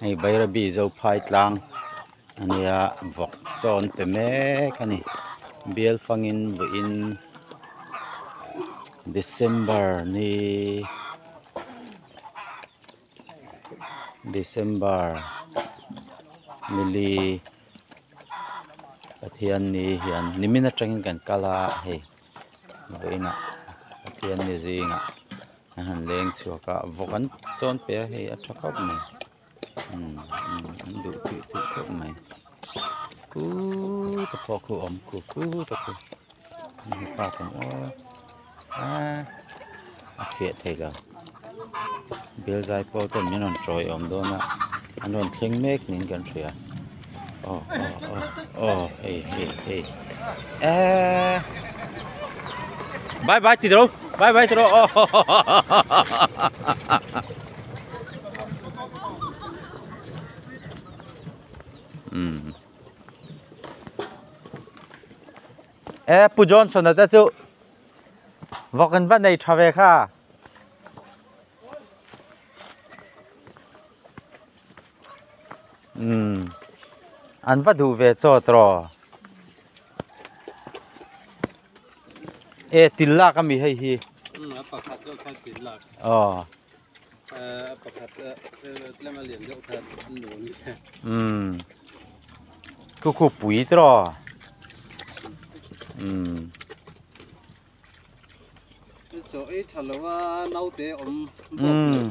Hei Bairabi Zophai tlang a nia vawk chaw an pe mek a ni bial fangin vawiin December ni December nili Pathianni hian nimin atangin kan kal a hei vawiinah Pathianni zingah an han leng chhuak a vawk an chawn pe a hei a tha khawp mai umm an duh tih tih khawp mai kuu te pawh khu a awm khu kuu te khu mipa tam aw aaa a fiah thei lo bial zai pawh ten min rawn tawiawm dawn a an rawn thleng mek niin kan hria aw aw aw aw hei hei hei eee bye bye ti rawh bye bye ti rawh aw umm e pu Johnson a te chu vawk an va nei tha ve kha. Umm an va duh ve chaw tawh e til lak ami hei hi a pakhat deuh kha til lak aw a pakhat tlem a lian deuh kha an lo ni umm khu khu pui tawh umm. Chaw ei tha lo a naute awm bawk lo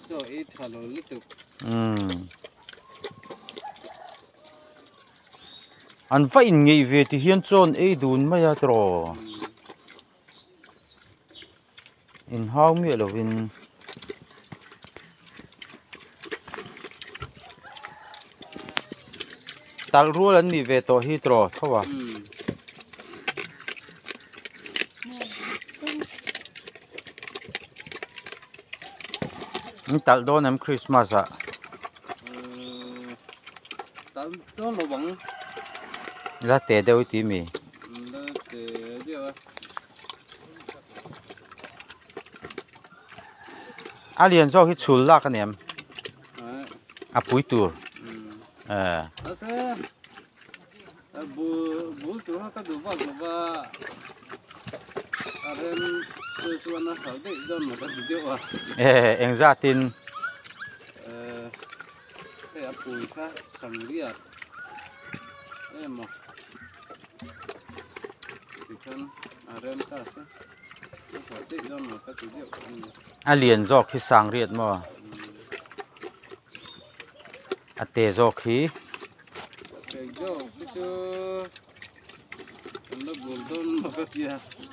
chaw ei tha lo lutuk. An va inngeih ve ti hian chaw an ei dun mai a tiraw inhau miah lovin. Talh rual an nih ve tawh hi tiraw tho a. An talh dawn em Christmas ah. Talh dawn lo bang. La te deuh i ti mi. La te deuh a. A lian zawk hi chhul lak a ni em? A pui tur. Eh. Ase bul bul tur kha ka duh vak lova a rem chu chuan a hralh daih dawn maw ka ti deuh a. Eh engzatin? Eh hei a pui kha sangriat emaw tikhan a rem ta se. A lian zawk hi sangriat maw a te zawk hi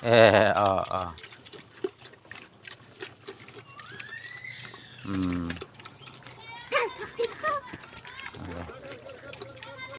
eh aw aw umm.